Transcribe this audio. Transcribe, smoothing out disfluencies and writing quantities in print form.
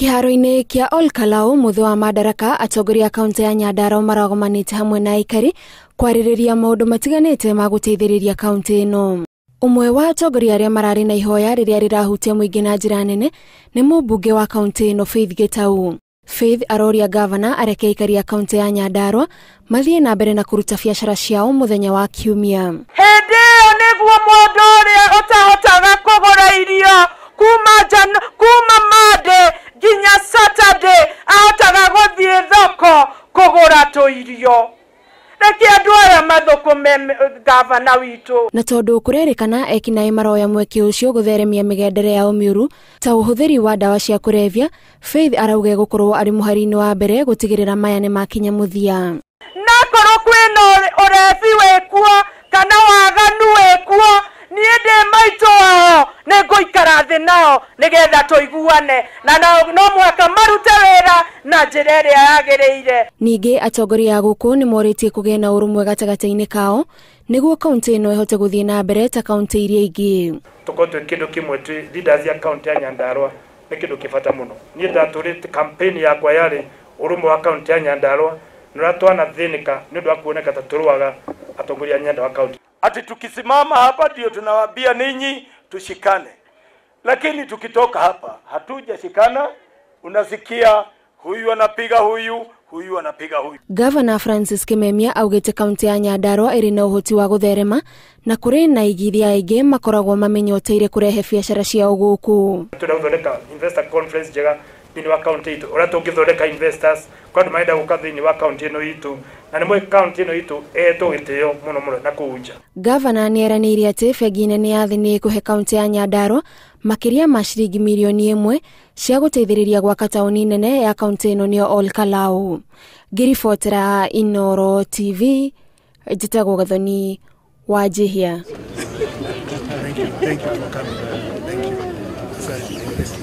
Kĩharo-inĩ kĩa Olkalau mũthĩ wa Madaraka, atongoria a kaunti ya Nyandarua maragomanĩte hamwe na aikari kwarĩrĩria maũndũ matiganĩte ma gũteithĩrĩria kaunti ĩno. Ũmwe wa atongoria arĩa mararĩ na ihoya rĩrĩa rĩrahutia mũingĩ na njĩra nene nĩ mũmbunge wa kaunti ĩno Faith Gitau. Faith aroria gavana areke aikari a kaunti ya Nyandarua mathiĩ na mbere na kũruta biacara ciao mũthenya wa Kiumia. Hĩndĩ ĩyo nĩguo mũndũ ũrĩa ũtahotaga kũgũra irio kuma Monday nginya Saturday ahotaga gũthiĩ thoko kũgũra tũirio. Reke andũ aya mathũkũme gavana witũ. Na tondũ kũrerĩkana ekinaĩ maroya mweke ũcio gũtheremia mĩgendere yao mĩũru ta ũhũthĩri wa ndawa cia kũrebia, Faith arauga gũkorwo arĩ mũhari-inĩ wa mbere gũtigĩrĩra maya nĩ makinya mũthia. Na korwo kwĩna ũrebi wĩkuo kana waganu wĩkuo, niĩ ndĩ maitũ wao nĩngũikara thĩ nao nĩgetha tũiguane, na no mũhaka marute wĩra na njĩra ĩrĩa yagĩrĩire. Ningĩ atongoria a gũkũ nĩ morĩtie kũgĩe na ũrũmwe gatagatĩ-inĩ kao nĩguo kaunti ĩno ĩhote gũthiĩ na mbere ta kaunti iria ingĩ. Tũkorwo twĩ kĩndũ kĩmwe twĩ leaders ya kaunti ya Nyandarua nĩ kĩndũ kĩ bata mũno. Niĩ ndatũrĩte campaign yakwa yarĩ ũrũmwe wa kaunti ya Nyandarua, na ũrĩa twanathĩnĩka nĩ ũndũ wa kuoneka ta tũrũaga atongoria a Nyandarua kaunti. Ati tukisimama hapa ndio tunawaambia ninyi tushikane, lakini tukitoka hapa hatujashikana. Unasikia huyu anapiga huyu, huyu anapiga huyu. Governor Francis Kimemia augĩte kaunti ya Nyandarua ĩrĩ na ũhoti wa gũtherema na kũrĩ na aigithia aingĩ makoragwo mamenyoteire kũrehe biacara ciao gũkũ. Tũrenda gũthondeka investor conference njega thĩinĩ wa kaunti itũ, ũrĩa tũngĩthondeka investors kwa andũ marenda gũka thĩinĩ wa kaunti ĩno itũ, na nĩ mũĩ kaunti ĩno itũ ĩhetwo gĩtĩo mũno mũno na kũu nja. Gavana nĩ eranĩire atĩ bengi nene ya thĩ nĩ ĩkũhe kaunti ya Nyandarua makĩria ma ciringi mirioni 1 cia gũteithĩrĩria gwaka taũni nene ya kaunti ĩno nĩyo Olkalau. Ngĩribotera Inooro TV, njĩtagwo Gathoni wa Njihia. Thank you for coming. Thank you.